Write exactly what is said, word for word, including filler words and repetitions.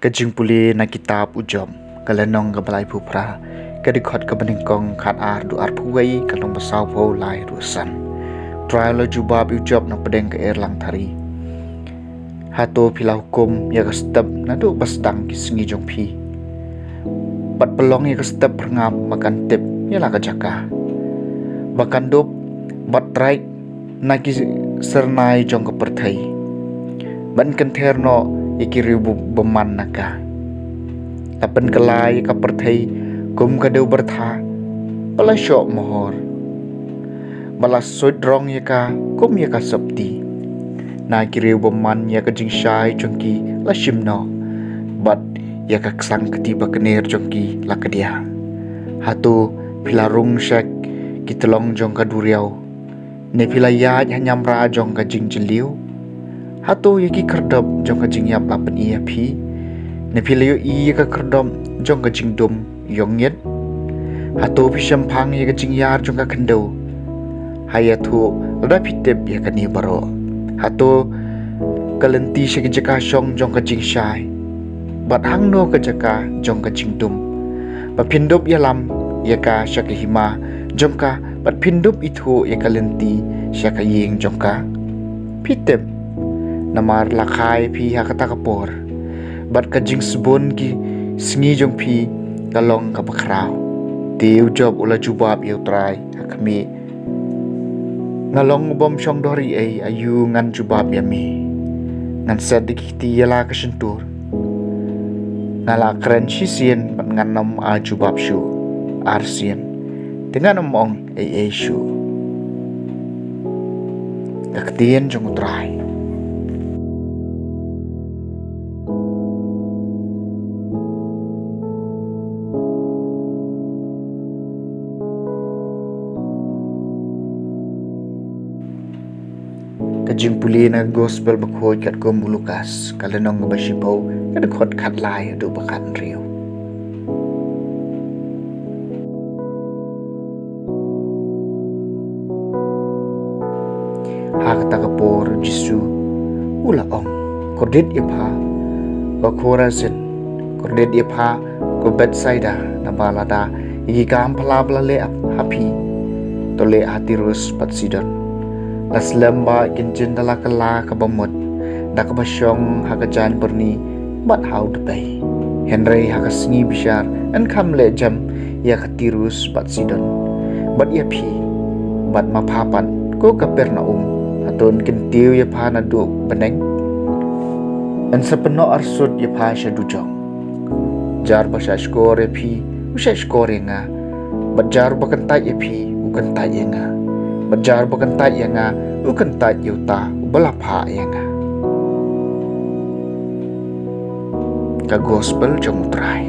Ka jingpule na kitab u Job, ka lynnong kaba laiphew phra, ka dkhot kaba nyngkong khatar haduh arphew wei, ka lynnong ba sawphew lai haduh san. U Trai u la jubab ïa u Job napdeng ka erlang thari. Hato phi la hukum ïa ka step naduh ba sdang ki sngi jong phi, bad pynlong ïa ka step phyrngap ba kan tip ïa la ka jaka, ba kan dup bad trai na ki syrnai jong ka pyrthei, ban kynther noh ïa ki riew bymman na ka. La pynkylla ïa ka pyrthei kum ka dew byrtha, ba la shoh mohor, ba la suid rong ïa ka kum ïa ka sopti. Na ki riew bymman ïa ka jingshai jong ki la shim noh, bad ïa ka ksang kti ba kner jong ki la kdiah. Hato phi la rung sha ki tyllong jong ka duriaw, ne phi la ïaid ha ñiamra jong ka jingjylliew? Hato ïa ki khyrdop jong ka jingïap la pyni ïa phi, ne phi la ïohi ïa ka khyrdop jong ka jingdum ïongngit? Hato phi shemphang ïa ka jingïar jong ka khyndew? Ha ïathuh lada phi tip ïa kane baroh. Hato ka lynti sha ka jaka shong jong ka jingshai, bad hangno ka jaka jong ka jingdum, ba phin dup ïalam ïa ka sha ka hima jong ka, bad phin dup ithuh ïa ka lynti sha ka ïing jong ka? Phi tip, namar la kha ïa phi ha kata ka por, bad ka jingsbun ki sngi jong phi ka long kaba khraw. Te u Job u la jubab ïa u Trai ha khmih: Nga long u bym shong dohri ei, aïu ngan jubab ïa me? Ngan set da ki kti ïa la ka shyntur. Nga la kren shisien bad ngan ym ai jubab shuh arsien, te ngan ym ong ei ei shuh. Ka ktien jong u Trai. Ka jingpule na ka Gospel bakhuid katkum u Lukas, ka lynnong kaba shiphew, ka dkhot khatlai haduh ba khathynriew. Ha kata ka por u Jisu u la ong: Kordit ïa pha, ko Khorazin! Kordit ïa pha, ko Bethsaida! Naba lada ïa ki kam phylla ba la leh ha phi, to leh ha Tirus bad Sidon. La slem ba kin jin da la kylla kaba mut, da kaba shong ha ka jaiñ byrni bad ha u dpei. Hynrei ha ka sngi bishar yn kham leh jem ïa ka Tirus bad Sidon. Bad ïa phi, bad ma pha pat, ko Kapernaum, hato yn kyntiew ïa pha naduh bneng? Yn sa pynnoh arsut ïa pha sha dujok. Jar ba shahshkor ïa phi, u shahshkor ïa nga; bad jar ba kyntait ïa phi, u kyntait ïa nga; bad jar ba kyntait ïa nga, u kyntait ïa uta uba la phah ïa nga. Ka Gospel jong u Trai.